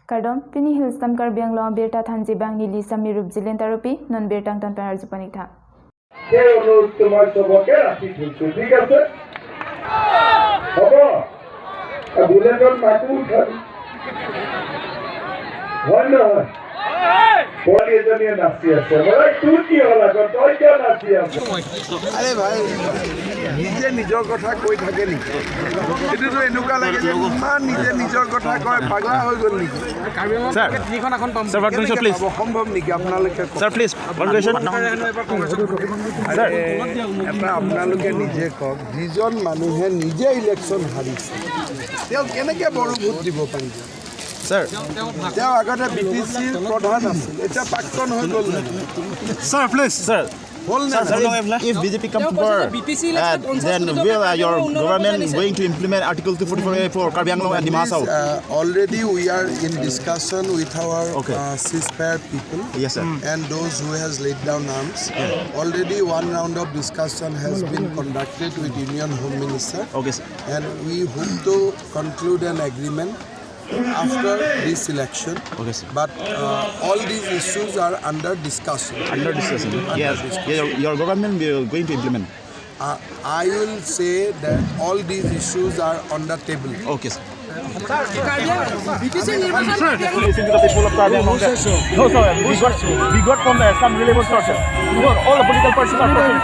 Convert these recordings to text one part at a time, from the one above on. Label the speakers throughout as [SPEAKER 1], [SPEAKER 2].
[SPEAKER 1] Kardom pini hills tam Karbi Anglong birta thanji bang ni li sami rup jilen taropi non birtang tan panar jupanik tha.
[SPEAKER 2] সেই অনুৰোধটো মই চবকে ৰাখি থৈছো। ঠিক আছে, হ'ব। বুলেটত মাকো উঠাবি, হয় নহয়? পোৱালি এজনীয়ে নাচি আছে। মই তোৰ কি হ'ল আকৌ, তই কিয় নাচি আছ?
[SPEAKER 3] আৰে ভাই, নিজে নিজৰ কথা কৈ থাকে নেকি? এইটোতো এনেকুৱা লাগে যে ইমান নিজে নিজৰ কথা কয়, পাগলা হৈ গ'ল নেকি?
[SPEAKER 4] Sir, sir, one question, please.
[SPEAKER 3] কেনেকে পাব? সম্ভৱ নেকি? আপোনালোকে কওক।
[SPEAKER 4] Sir, please, one question.
[SPEAKER 3] আৰে, এটা আপোনালোকে নিজে কওক, যিজন মানুহে নিজে ইলেকশ্যন হাৰিছে, তেওঁ কেনেকে বড়ো ভোট দিব পাৰিব?
[SPEAKER 4] Sir,
[SPEAKER 3] তেওঁ আগতে বিটিচিৰ প্ৰধান আছিল, এতিয়া প্ৰাক্তন হৈ গ'ল নেকি?
[SPEAKER 4] Sir, please. Sir,
[SPEAKER 3] হ'ল নে
[SPEAKER 4] sir,
[SPEAKER 3] নাই?
[SPEAKER 4] if BJP come to power, then will your government going to implement Article 244A for Karbi Anglong and Dima Hasao?
[SPEAKER 3] Already we are in discussion with our ceasefire people
[SPEAKER 4] Yes, sir.
[SPEAKER 3] And those who has laid down arms. Already one round of discussion has been conducted with Union Home Minister.
[SPEAKER 4] Okay, sir.
[SPEAKER 3] And we hope to conclude an agreement after this election.
[SPEAKER 4] Okay, sir.
[SPEAKER 3] But all these issues are under discussion.
[SPEAKER 4] Under discussion.
[SPEAKER 3] Under
[SPEAKER 4] Yes.
[SPEAKER 3] discussion.
[SPEAKER 4] Yeah, your government will going to implement.
[SPEAKER 3] I will say that all these issues are on the table.
[SPEAKER 4] Okay, sir.
[SPEAKER 5] Listen to the people of Karbi Anglong. No, sir, we got from some reliable sources. No, all the political parties are talking.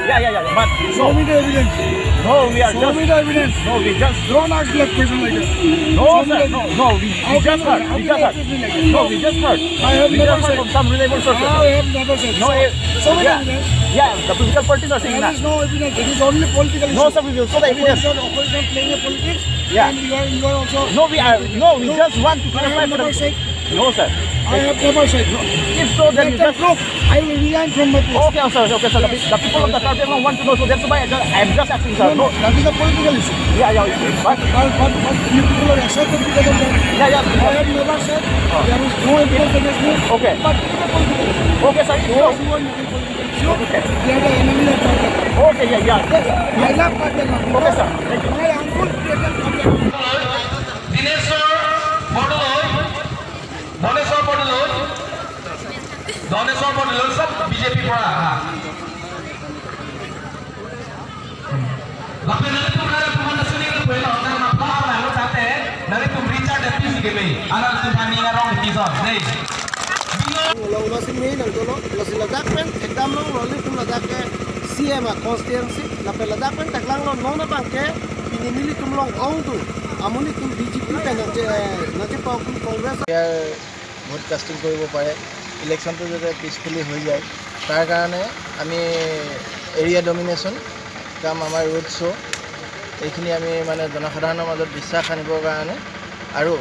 [SPEAKER 5] Yeah. But
[SPEAKER 6] Show me the evidence.
[SPEAKER 5] No, we are
[SPEAKER 6] Show
[SPEAKER 5] just
[SPEAKER 6] me the evidence.
[SPEAKER 5] No, we just
[SPEAKER 6] Don't ask like question like that.
[SPEAKER 5] No,
[SPEAKER 6] Show me
[SPEAKER 5] sir,
[SPEAKER 6] the
[SPEAKER 5] no,
[SPEAKER 6] evidence.
[SPEAKER 5] no. We
[SPEAKER 6] How
[SPEAKER 5] just
[SPEAKER 6] can you-
[SPEAKER 5] heard.
[SPEAKER 6] How
[SPEAKER 5] We
[SPEAKER 6] can
[SPEAKER 5] just
[SPEAKER 6] you
[SPEAKER 5] heard.
[SPEAKER 6] accuse me like that?
[SPEAKER 5] No, we just heard.
[SPEAKER 6] I have
[SPEAKER 5] We
[SPEAKER 6] never
[SPEAKER 5] just heard
[SPEAKER 6] said.
[SPEAKER 5] from some reliable sources.
[SPEAKER 6] I have never said.
[SPEAKER 5] No,
[SPEAKER 6] Show me the
[SPEAKER 5] yeah,
[SPEAKER 6] evidence.
[SPEAKER 5] Yeah. The political parties are saying
[SPEAKER 6] There
[SPEAKER 5] that.
[SPEAKER 6] is no evidence. It is only political
[SPEAKER 5] No,
[SPEAKER 6] issue.
[SPEAKER 5] sir, we will show the evidence.
[SPEAKER 6] Opposition, opposition playing a politics.
[SPEAKER 5] Yeah.
[SPEAKER 6] And you are also.
[SPEAKER 5] No, we are no. We
[SPEAKER 6] No,
[SPEAKER 5] just want to
[SPEAKER 6] I
[SPEAKER 5] clarify
[SPEAKER 6] have
[SPEAKER 5] for
[SPEAKER 6] never
[SPEAKER 5] the.
[SPEAKER 6] said.
[SPEAKER 5] No, sir.
[SPEAKER 6] I have never said.
[SPEAKER 5] If so, then
[SPEAKER 6] Let
[SPEAKER 5] you
[SPEAKER 6] them
[SPEAKER 5] just.
[SPEAKER 6] prove. I will resign from my post.
[SPEAKER 5] Okay, sir. Okay, sir. The people of the Karbi Anglong want to know, so that's why I am just asking, sir.
[SPEAKER 6] No,
[SPEAKER 5] No,
[SPEAKER 6] no, that is a political issue.
[SPEAKER 5] Yeah. But
[SPEAKER 6] But you people are excited because of that.
[SPEAKER 5] Yeah.
[SPEAKER 6] I have never said there is no evidence against me.
[SPEAKER 5] Okay.
[SPEAKER 6] But it is a political issue.
[SPEAKER 5] Okay, sir. If so,
[SPEAKER 6] Those who are making political issue,
[SPEAKER 5] Okay.
[SPEAKER 6] they are the enemy of Karbi Anglong.
[SPEAKER 5] Okay, yeah.
[SPEAKER 6] Yes, I love Karbi Anglong.
[SPEAKER 5] Okay, sir. Thank you.
[SPEAKER 6] My uncle created Karbi Anglong.
[SPEAKER 7] Dineswar Bordoloi, Dhaneswar Bordoloi, Dhaneswar Bordoloi, চব বিজেপিৰ পৰা অহা। Bapak nanti tu kalau tu mana sini tu boleh orang nak apa lalu tate nanti tu Richard deputy sikit anak tu pani ngarong episode nih.
[SPEAKER 8] Lo si mi nang tolo lo si Ladakh pen ekdam long lo li tum Ladakh ke CM a constituency la pe Ladakh pen taklang lo nong na bang ke pinimili tum long ong tu amuni tum BJP pe na che na che pa kum Congress.
[SPEAKER 9] Year vote casting কৰিব পাৰে, ইলেকশ্যনটো যাতে peacefully হৈ যায়, তাৰ কাৰণে আমি area domination কাম, আমাৰ ৰোড শ্ব', এইখিনি আমি মানে জনসাধাৰণৰ মাজত বিশ্বাস আনিবৰ কাৰণে আৰু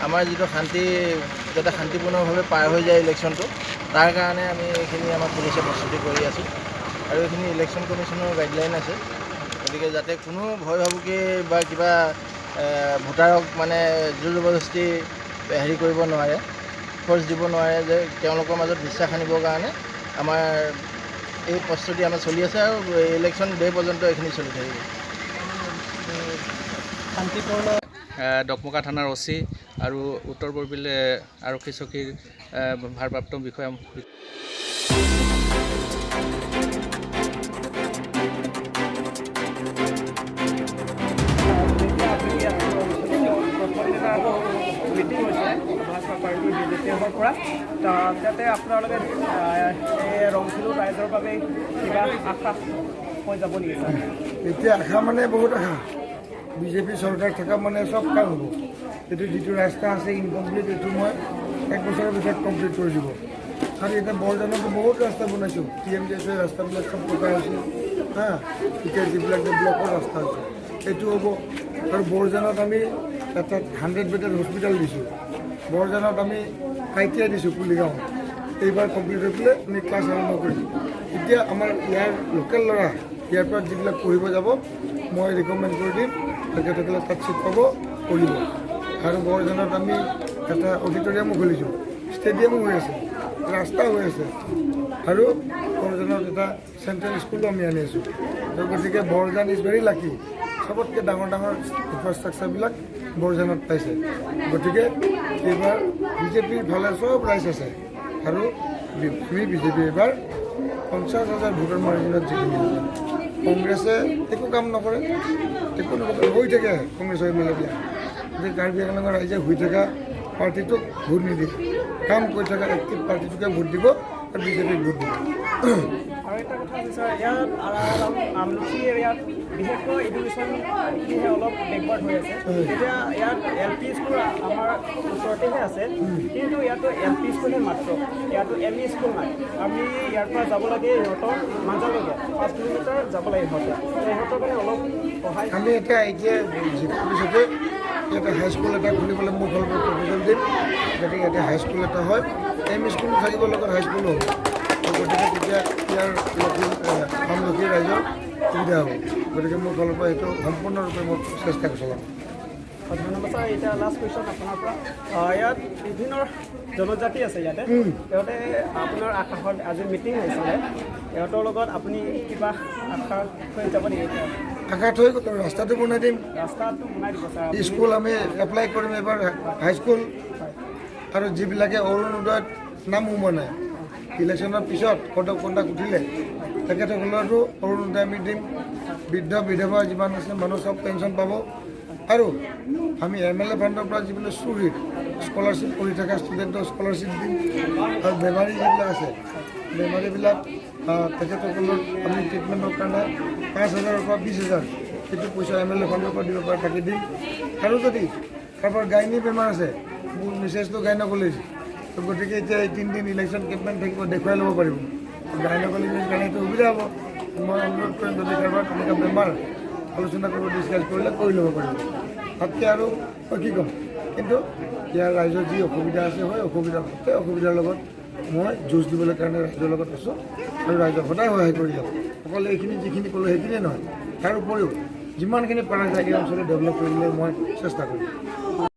[SPEAKER 9] আমাৰ যিটো শান্তি, যাতে শান্তিপূৰ্ণভাৱে পাৰ হৈ যায় ইলেকশ্যনটো, তাৰ কাৰণে আমি এইখিনি আমাৰ পুলিচে প্ৰস্তুতি কৰি আছোঁ। আৰু এইখিনি ইলেকশ্যন কমিশ্যনৰ গাইডলাইন আছে। গতিকে যাতে কোনো ভয় ভাবুকি বা কিবা ভোটাৰক মানে জোৰ জবৰদস্তি হেৰি কৰিব নোৱাৰে, ফ'ৰ্চ দিব নোৱাৰে, যে তেওঁলোকৰ মাজত বিশ্বাস আনিবৰ কাৰণে আমাৰ এই প্ৰস্তুতি আমাৰ চলি আছে আৰু ইলেকশ্যন ডে পৰ্যন্ত এইখিনি চলি থাকিব।
[SPEAKER 8] শান্তিপূৰ্ণ
[SPEAKER 10] ডকমকা থানাৰ অ' চি আৰু উত্তৰ বৰবিল আৰক্ষী চকীৰ ভাৰপ্ৰাপ্ত বিষয়া।
[SPEAKER 11] মিটিং হৈছে ভাজপা পাৰ্টি বিজেপিৰ পৰা, তাতে আপোনালোকে এই ৰংচিলুৰ ৰাইজৰ বাবে কিবা আশা হৈ যাব নেকি ছাৰ?
[SPEAKER 6] এতিয়া আশা মানে বহুত আশা। বিজেপি চৰকাৰ থকা মানে চব কাম হ'ব। এইটো যিটো ৰাস্তা আছে ইনকমপ্লিট, এইটো মই এক বছৰৰ ভিতৰত কমপ্লিট কৰি দিব। আৰু এতিয়া বৰজানতো বহুত ৰাস্তা বনাইছোঁ। টি এম জি এছৰ ৰাস্তাবিলাক চব পকা হৈছে। হা, এতিয়া যিবিলাক ব্লকৰ ৰাস্তা হৈছে, সেইটো হ'ব। আৰু বৰজানত আমি এটা 100 বেডেড হস্পিটেল দিছোঁ। বৰজানত আমি I T I দিছোঁ কুলিগাঁৱত। এইবাৰ কমপ্লিট হৈ পেলাই আমি ক্লাছ আৰম্ভ কৰিম। এতিয়া আমাৰ ইয়াৰ লোকেল ল'ৰা ইয়াৰ পৰা যিবিলাক পঢ়িব যাব, মই ৰিকমেণ্ড কৰি দিম, তেখেতসকলে তাত চিট পাব, পঢ়িব। আৰু বৰজানত আমি এটা অডিটৰিয়ামো খুলিছোঁ, ষ্টেডিয়ামো হৈ আছে, ৰাস্তা হৈ আছে আৰু বৰজানত এটা চেণ্ট্ৰেল স্কুলো আমি আনি আছোঁ। তো গতিকে বৰজান is very lucky. চবতকৈ ডাঙৰ ডাঙৰ ইনফ্ৰাষ্ট্ৰাকচাৰবিলাক বৰজানত পাইছে। গতিকে এইবাৰ বিজেপিৰ ফালে চব ৰাইজ আছে আৰু আমি বিজেপি এইবাৰ 50,000 ভোটৰ মাৰ্জিনত জিকিম। কংগ্ৰেছে একো কাম নকৰে, একো নকৰে, হৈ থাকে কংগ্ৰেছৰ এম এল এবিলাক। গতিকে কাৰ্বি আংলঙৰ ৰাইজে শুই থকা পাৰ্টিটোক ভোট নিদিয়ে, কাম কৰি থকা এক্টিভ পাৰ্টিটোকে ভোট দিব আৰু বিজেপিক ভোট দিব।
[SPEAKER 11] আৰু এটা কথা আছে ছাৰ, ইয়াত আমলখি এৰিয়াত বিশেষকৈ এডুকেশ্যনটোহে অলপ বেকৱাৰ্ড হৈ আছে। এতিয়া ইয়াত এল পি স্কুল আমাৰ ওচৰতেহে আছে, কিন্তু ইয়াতো এল পি স্কুলহে মাত্ৰ, ইয়াতো এম ই স্কুল নাই। আমি ইয়াৰ পৰা যাব লাগে ইহঁতৰ মাঞ্জালৈকে 5 কিলোমিটাৰ যাব লাগে। ইহঁতে ইহঁতৰ কাৰণে অলপ সহায়
[SPEAKER 6] আমি এতিয়া এতিয়া জিকাৰ পিছতে ইয়াতে হাইস্কুল এটা খুলিবলৈ মোৰ ফালৰ পৰা প্ৰপ'জেল দিম, যাতে ইয়াতে হাইস্কুল এটা হয়। এম ই স্কুল থাকিব, লগত হাইস্কুলো হ'ব। গতিকে তেতিয়া ইয়াৰ আমলখি ৰাইজৰ সুবিধা হ'ব। গতিকে মোৰ ফালৰ পৰা সেইটো সম্পূৰ্ণৰূপে মই চেষ্টা চলাম।
[SPEAKER 11] ধন্যবাদ ছাৰ। এতিয়া লাষ্ট কুৱেশ্যন আপোনাৰ পৰা। ইয়াত বিভিন্ন জনজাতি আছে ইয়াতে, সিহঁতে আপোনাৰ আশাত আজি মিটিং হৈছিলে, সিহঁতৰ লগত আপুনি কিবা আশা থৈ যাব নেকি এতিয়া?
[SPEAKER 6] আশা থৈ গ'লো, ৰাস্তাটো বনাই দিম।
[SPEAKER 11] ৰাস্তাটো বনাই দিব ছাৰ।
[SPEAKER 6] স্কুল আমি এপ্লাই কৰিম এবাৰ হাইস্কুল। আৰু যিবিলাকে অৰুণোদয়ত নাম সোমোৱা নাই, ইলেকশ্যনৰ পিছত কড অফ কণ্ডাক্ট উঠিলে তেখেতসকলৰো অৰুণোদয় আমি দিম। বৃদ্ধ বিধৱা যিমান আছে মানুহ চব পেঞ্চন পাব। আৰু আমি এম এল এ ফাণ্ডৰ পৰা যিবিলাক ষ্টুডেণ্ট স্কলাৰশ্বিপ পঢ়ি থকা ষ্টুডেণ্টক স্কলাৰশ্বিপ দিম। আৰু বেমাৰী যিবিলাক আছে, বেমাৰীবিলাক তেখেতসকলৰ আমি ট্ৰিটমেণ্টৰ কাৰণে 5,000ৰ পৰা 20,000 সেইটো পইচা এম এল এ ফাণ্ডৰ পৰা দিব পাৰে তাকে দিম। আৰু যদি কাৰোবাৰ গাইনী বেমাৰ আছে, মোৰ মিছেছটো গাইনকলজিষ্ট, তো গতিকে এতিয়া এই 3 দিন ইলেকশ্যন কেম্পেইন থাকিব, দেখুৱাই ল'ব পাৰিব। গাইনকলজিষ্টৰ কাৰণে এইটো সুবিধা হ'ব। মই অনুৰোধ কৰিম, যদি কাৰোবাৰ তেনেকুৱা বেমাৰ আলোচনা কৰিব, ডিছকাছ কৰিলে কৰি ল'ব পাৰিব। তাতকৈ আৰু মই কি ক'ম? কিন্তু ইয়াৰ ৰাইজৰ যি অসুবিধা আছে হয় অসুবিধা, গোটেই অসুবিধাৰ লগত মই যুঁজ দিবলৈ কাৰণে ৰাইজৰ লগত আছোঁ আৰু ৰাইজক সদায় সহায় কৰি যাম। অকল এইখিনি যিখিনি ক'লোঁ সেইখিনিয়ে নহয়, তাৰ উপৰিও যিমানখিনি পৰা যায় এই অঞ্চলত ডেভেলপ কৰিবলৈ মই চেষ্টা কৰিম।